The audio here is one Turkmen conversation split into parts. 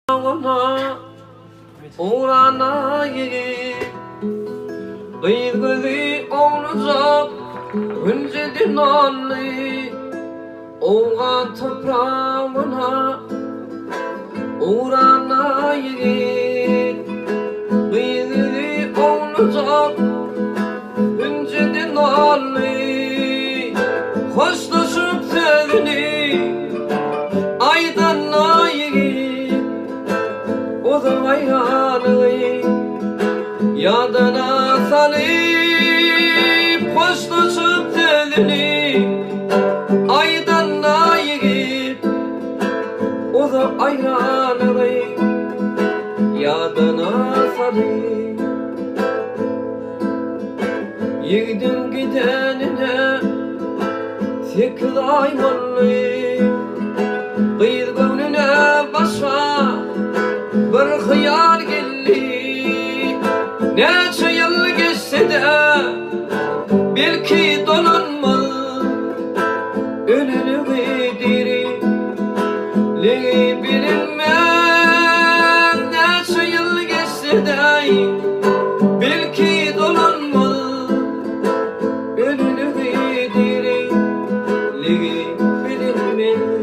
Topragyna ugrana ýigit, Gyz gözi ownujak hünjüdi nally, Owgan topragyna ugrana ýigit, Gyz gözi ownujak hünjüdi nally, Hoşlaşyp sözüni Aýdanda ýigit uzak aýralygy ýadyna salyp, hoşlaşyp sözüni aýdanda ýigit uzak aýralygy ýadyna salyp. Ýigidiň gidenine sekiz aý boldy. Gyz göwnüne başga bir hyýal geldi. Näçe ýyl geçse-de, belki dolanmaz. Ölüligi, diriligi bilinmez. Näçe ýyl geçse-de, Belki dolanmaz ölüligi diriligi bilinmez.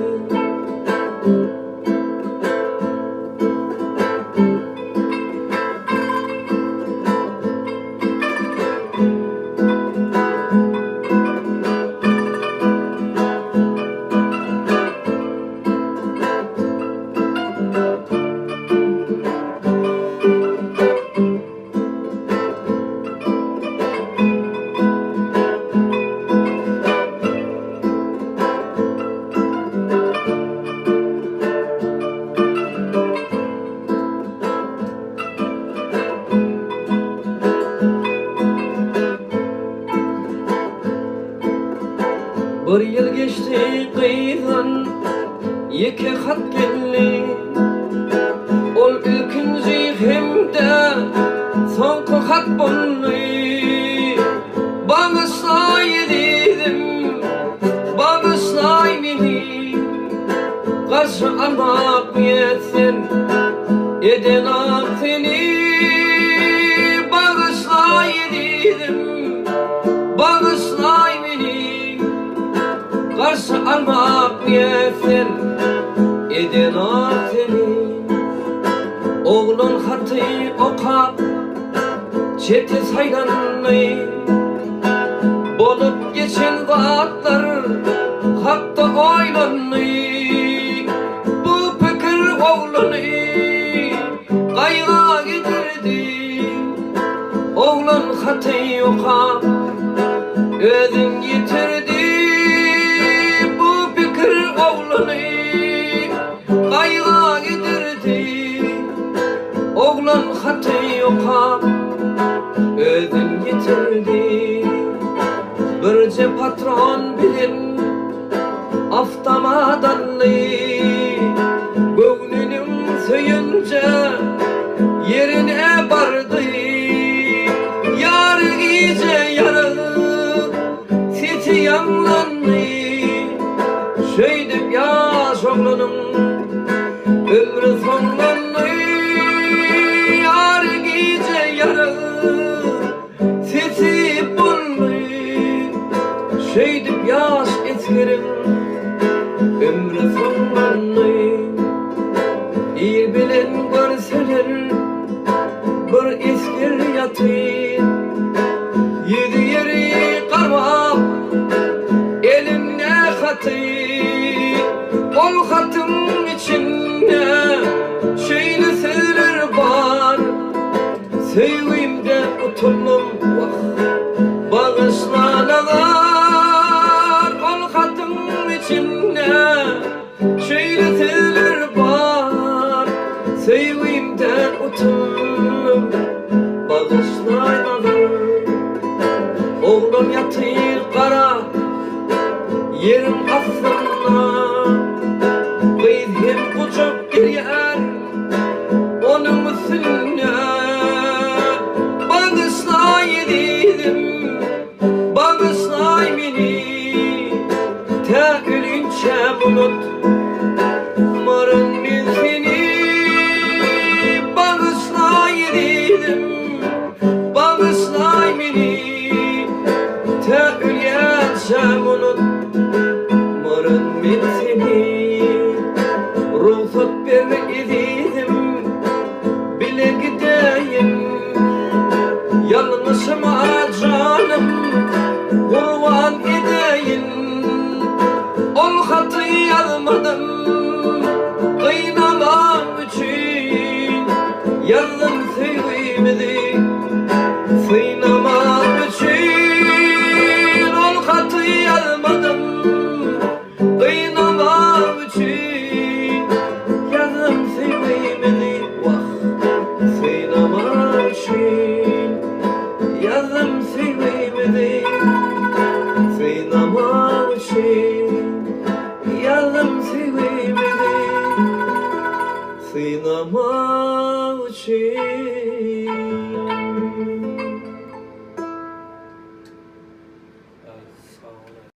Bir ýyl geçdi gyzdan ýeke hat geldi. Ol ilkinji hem-de soňky hat boldy. Bagyşlaý ezizim, bagyşlaý meni. Garşy almak miýetsen edenak seni. Bagyşlaý ezizim, bagyşlaý meni. Garşy almak miýesser edenok seni. Oglan haty okap, çete saýlandy. Bolup geçen zatlar hakda oýlandy. Bu pikir oglany gaýga getirdi. Oglan haty okap, özün ýitirdi. Bu pikir oglany gaýga gidirdi. Oglan haty okap, özün ýitirdi. Birje patron bilen awtomat aldy. Göwnüniň söýünje ýerine bardy. Ýary gije ýaryk sesi ýaňlandy. Şeýdip ýaş oglanyň ömri soňlandy. Ýary gije ýaryk sesi boldy. Şeýdip ýaş esgeriň ömri soňlandy. Ir bilen görseler bir esger ýatyr. Ýüzi ýeri garbap, elinde haty. Ol hatyň içinde şeýle sözler bar, Söýgimde utuldym, wah, bagyşla Nazar. Ol hatyň içinde Şeýle sözler bar, Söýgimden utandym, Bagyşlaý Nazar. Oglan ýatyr gara ýeriň astynda, Gyz hem gujak gerýär onuň üstünde. Bagyşlaý ezizim, Bagyşlaý meni tä ölinçäm unut maryn men seni. ezizim, bile gideýin. Ýalňyşyma janym gurban edeýin. Ol haty ýazmadym gynamak üçin, Ýazdym söýgimizi synamak üçin. Ol haty ýazmadym gynamak üçin, Ýazdym söýgimizi, wah, synamak üçin. Ýazdym söýgimizi synamak üçin, Ýazdym söýgimizi synamak üçin.